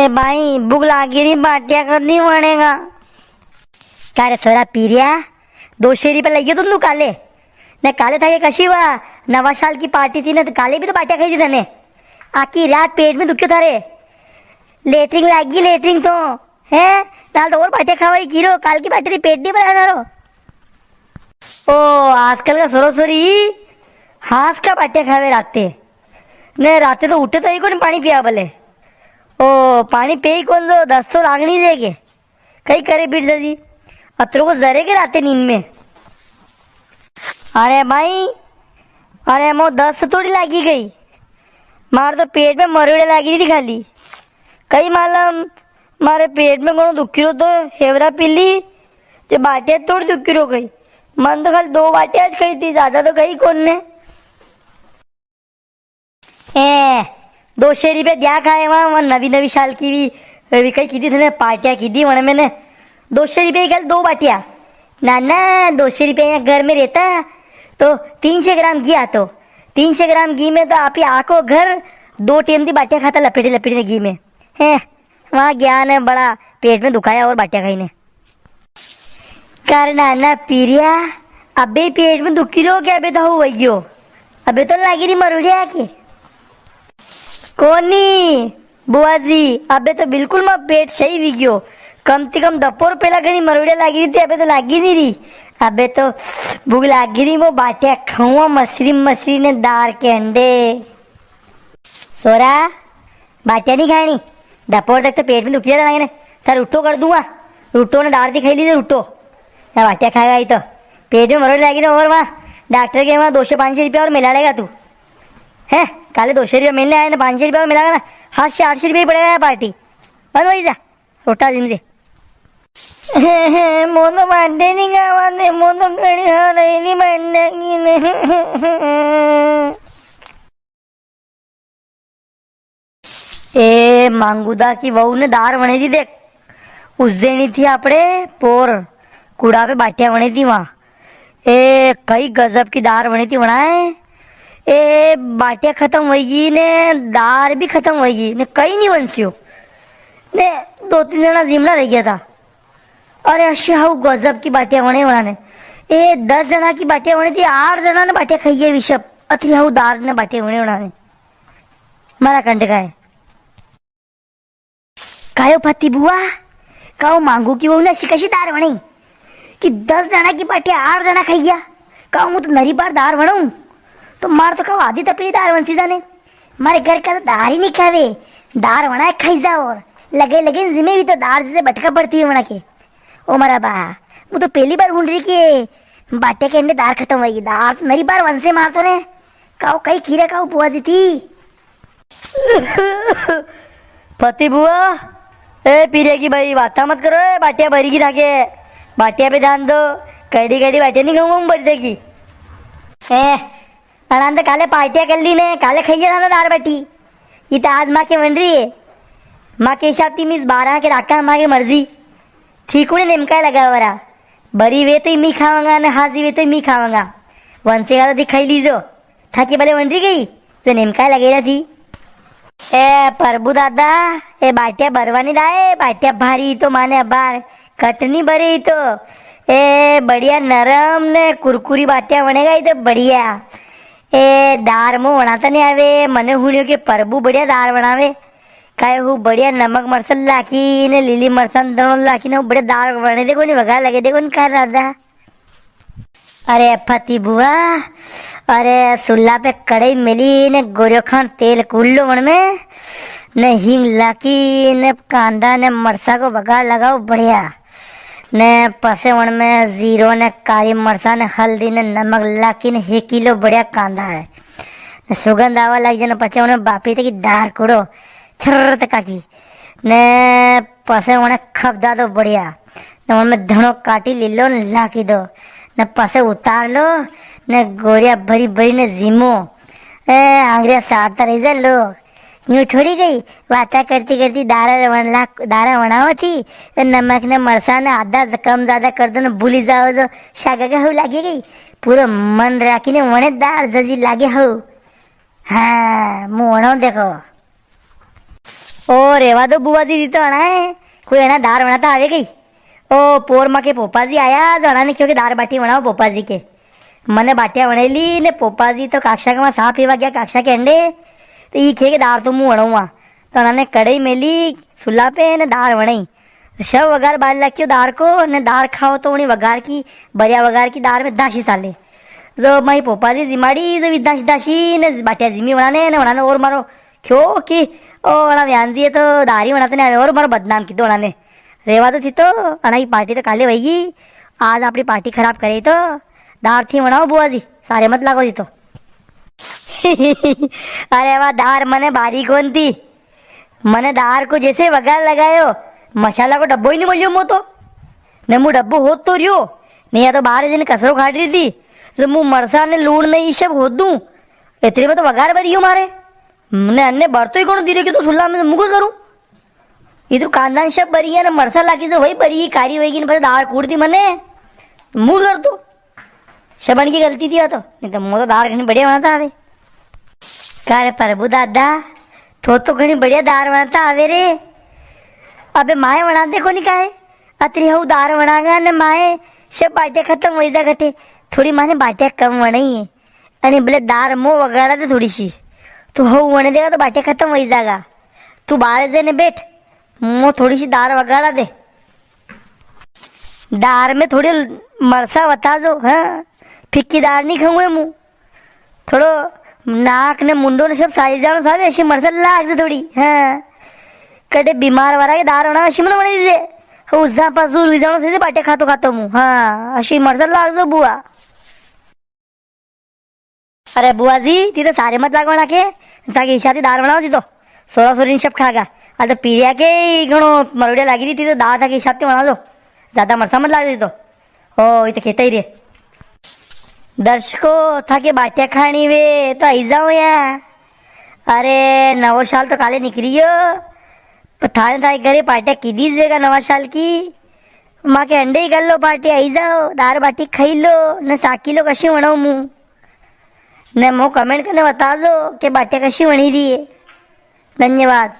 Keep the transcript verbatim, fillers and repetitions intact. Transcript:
भाई, भूख लागी री, बाटिया कदी वणेगा? का रे सोरा पीरिया, दो सौ रुपया लई गयो तो तू काले, ने काले था ये कशी वा, नवा साल की पार्टी थी ना, तो काले भी तो बाटिया खाई थी तने। आखी रात पेट में दुख्यो थारे, लेटरिंग लागी, लेटरिंग तो, हैं? नाल तो और बाटिया खावा ही कीरो, काल की पार्टी थी, पेट नी भरा थारो। ओ, आजकल का सोरो सोरी हांस का बाटिया खावे राते, ने राते तो उठे तो ही कोनी पाणी पिया भले। ओ, पाणी पे ही कोनी, तो दस तो लागणी दे के। कई करे बीट जदी, अतरो को जरे के राते नींद में। अरे भाई, अरे मो दस थोड़ी लागी गई, मारे तो पेट में मरोड़े लागी थी खाली। कई मालूम, मारे पेट में घणो दुखी रो तो हेवरा पीली, जो बाटिया थोड़ी दुखी रो गई। मन तो खाली दो बाटिया ज खाई थी, ज्यादा तो खाई कोनी ने। ए, दो सौ रुपया दिया खाए वहाँ, वहाँ नवी नवी साल की भी, भी कई की थी थने पार्टिया की थी, वने मैंने दो सौ रुपया की खाली दो बाटिया। ना, ना, दो सौ रुपया यहाँ घर में रहता, तो तीन सौ ग्राम घी आतो। तीन सौ ग्राम घी में तो आप ही आको घर दो टेम दी बाटिया खाता लपेटे लपेटे घी में। हैं, वहाँ गया ने बड़ा पेट में दुखाया और बाटिया खाई ने। कर नाना पीरिया, अबे पेट में दुखी रो के अबे तो हऊ वई गयो। अबे तो लागी री मरुड़िया के। कोनी, बुआ जी, अबे तो बिल्कुल मारो पेट सही वई गयो। कम ती कम दपोर पेला घणी मरुड़िया लागी री थी, अबे तो लागी नी री। अबे तो भूख लागी री, मो बाटिया खाऊंगा मसरी मसरी ने दार के अंडे। सोरा, बाटिया नी खाणी, दपोर तक तो पेट में दुखी जाता ना। थारे रुट्टो कर दूंगा, रुट्टो ने दार ती खाई लीजे रुट्टो। या बाटिया खाएगा ही तो पेट में मरोड़ जाएगी ना। और वहाँ डॉक्टर के वहाँ दो सौ पाँच सौ रुपया और मिला लेगा तू। हैं, काले दो सौ रुपया मिलने आए ना, पाँच सौ रुपया और मिलागा ना, सात सौ आठ सौ रुपया ही पड़ेगा यार पार्टी। बंद वई जा, रोटा जिम से। मो तो बाटे नी खावा दे, मो तो घणी हो रही नी बनने की ने। ए मांगूदा की वहू ने दार वणे थी देख, उज्जैनी थी आपड़े पोर, कुड़ा पे बाटिया वणे थी वहां। ए कई गजब की दार वणी थी वणाए। ए बाटिया खत्म होई गी ने दार भी खत्म होई गी ने कई नी वंस्यो। ने दो तीन जना जिमणा रह गया था। अरे अशी हाउ गजब की बाटिया वणे वणा ने। ए दस जना की बाटिया वणी थी, आठ जना ने बाटिया खाई गया विशप। अतरी हाउ दार ने बाटिया वणे वणा ने। मारा कंड का है। कायो फती बुआ, काओ मांगू की वहू ने अशी कशी दार वणी कि दस जना की बाटिया आठ जना खाई गया। काओ हूँ तो नरी बार दार वणू तो मार तो काओ आधी तपली दार वंसी जाने। मारे घर का तो दार ही नी खावे, दार वणा खाई जाओ और लगे लगे जिमे भी तो दार जैसे बटका पड़ती है वणा के। ओ मारा बा, मु तो पहली बार हुन री कि बाटे के अंडे दार खत्म होई, दार तो नरी बार वंसे मार तो ने। काओ कई कीरा काओ बुआ जी थी। फती बुआ, ए पीरे की भाई, वाता मत करो, ए बाटिया भरी की थाके, बाटिया पे ध्यान दो, कड़ी कड़ी बाटिया नी खाऊंगा हूँ भरी थाकी। ए, अणान तो काले पार्टिया कर ली ने, काले खाइए था ना दार बाटी, ये तो आज माँ के बन रही है। माँ के हिसाब ती मीस बारह के राखा माँ की मर्जी, ठीक उन्हें निमका लगा वरा, बरी वे तो ही मी खावांगा ने हाजी वे तो ही मी खावांगा, वंसे का तो दिखाई लीजो। थाकी भले वंडी गई, तो नेम काय लगेला थी। ए प्रभु दादा, ए बाटिया भरवानी दाए, बाटिया भारी तो माने अबार कटनी भरी तो। ए बढ़िया नरम ने कुरकुरी बाटिया बनेगा ही तो बढ़िया। ए दार मो वणाता नी आवे, मने हुनियो के प्रभु बढ़िया दार बनावे। काहे हु बढ़िया नमक मरसल लाखी ने लीली मरसन दणो लाखी ने बढ़िया दार बने देखो नी वगा लगे देखो नी कर राजा। अरे फती बुआ, अरे सुल्ला पे कड़ाई मेली ने गोरियो खान तेल कूल लो वण में, ने हींग लाकी ने कांदा ने मरसा को बघार लगाओ बढ़िया, ने पसे वण में जीरो ने काली मरसा ने हल्दी ने नमक लाकी ने हेकी लो बढ़िया कांदा है, ने सुगंध आवा लग जाने पचे वण में बापी तकी दार कूड़ो छर्र तका की, ने पसे वणे खपदा दो बढ़िया, ने वण में धणो काटी लीलो ने लाकी दो, ने पसे उतार लो, ने गोरिया भरी भरी ने जीमो। ए, आंगरिया सारता रही जा लोग। यूं थोड़ी गई, वाता करती करती दारा वण लाख, दारा वणाओ थी, तो नमक ने मरसा ने आधा ज-, कम ज्यादा कर दो ने भूली जाओ जो शागा के हो लागे गई। पूरो मन राखी ने वणे दार जजी लागे हो। हाँ, मुंह वणो देखो। ओ, रेवा दो बुआ जी, ती तो अणा है, कोई अणा दार वणाता आवे गई। ओ, पोर मां के पोपा जी आया, जो अणा ने क्यो के दार बाटी वणाओ पोपा जी के। मने बाटिया वणेली ने पोपा जी तो काक्षा के वां सा पीवा गया, काक्षा के अंडे, तो ई खे के दार तो मूं वणाऊंगा। तो अणा ने कड़ाई मेली सुला पे ने दार वणाई। सब वगार बाल लाख्यो दार को, ने दार खाओ तो उणी वगार की, बरिया वगार की दार में दासी साले। जो माई पोपा जी जिमाड़ी, जो भी दासी दासी ने बाटिया जिमी वणाने, ने वणाने और मारो क्यो कि, ओ, वणा व्यान जी, ये तो दारी वणाते ने आवे, और मारो बदनाम कीधो वणाने। रेवा तो थी तो, अणा की पार्टी तो काले वही, आज आपणी पार्टी खराब करे तो, दार थी वणाओ बुआ जी, सारे मत लागो जी तो। अरे वाह, दार मने बारी कोनी थी। मने दार को जैसे वगार लगायो, मसाला को डब्बो ही नी मल्यो मो तो। ने मूं डब्बो होद तो रियो, ने या तो बारे जई ने कसरो काड़ी री थी, जो मूं मरसा ने लूण ने ई सब होद दूं, इतरी में तो वगार बरी गयो मारे। ने अन्ने बरतो ही कोनी दीरे के तो सुल्ला में मूं कई करूं। इधर कांदा ने सब बरी गया ने मरसा लागी जो वई बरी कारी वई गी ने पछे दार कूट दी मने। मूं करतो। सबण की गलती थी या तो, नी तो मो तो दार घणी बढ़िया वणाता आवे। का रे प्रभु दादा, थो तो घणी बढ़िया दार वणाता आवे रे। अबे माए वणाते कोनी काए? अतरी हऊ दार वणागा ने माए, सब बाटिया खतम वई जा कटे। थोड़ी माने बाटिया कम वणाई है। अने भले दार मो वगाड़ा दे थोड़ी सी। तू हऊ वणे देगा तो बाटिया खतम वई जागा। तू बारे जई ने बैठ, मो थोड़ी सी दार वगाड़ा दे। दार में थोड़ी मरसा वता जो, हाँ? फिक्की दार नी खाऊं मूं। थोड़ो नाक ने मुंडो ने सब साई जाणो सावे, अशी मरसा लाग जे थोड़ी, हाँ। कटे बीमार वारा के दार वणावे, अशी मने वणे दीजे। उजा पा जूर वई जाणो सावे, बाटे खातो खातो मूं, हाँ, अशी मरसा लाग जो बुआ। अरे बुआ जी, ती तो सारे मत लागो वणा के, थाके हिसाब ती दार वणाओ ती तो। सोरा सोरी ने सब खागा। आ तो पीरिया के ही घणो मरोड़िया लागी री, ती तो दार थाके हिसाब ती वणा लो। ज्यादा मरसा मत लाग ती तो। ओ, ये तो खेता ही रे। दर्शकों, थाके बाटिया खाणी वे तो आई जाओ या। अरे, नवो साल तो काले निकली गयो, पर थाने थाके घरे पार्टिया कीधी ज वेगा नवा साल की। माके अंडे ही कर लो पार्टी, आई जाओ, दार बाटी खाई लो, ने साकी लो कशी वणाऊं मूं। ने मो comment करने बता दो के बाटिया कशी वणी री है। धन्यवाद।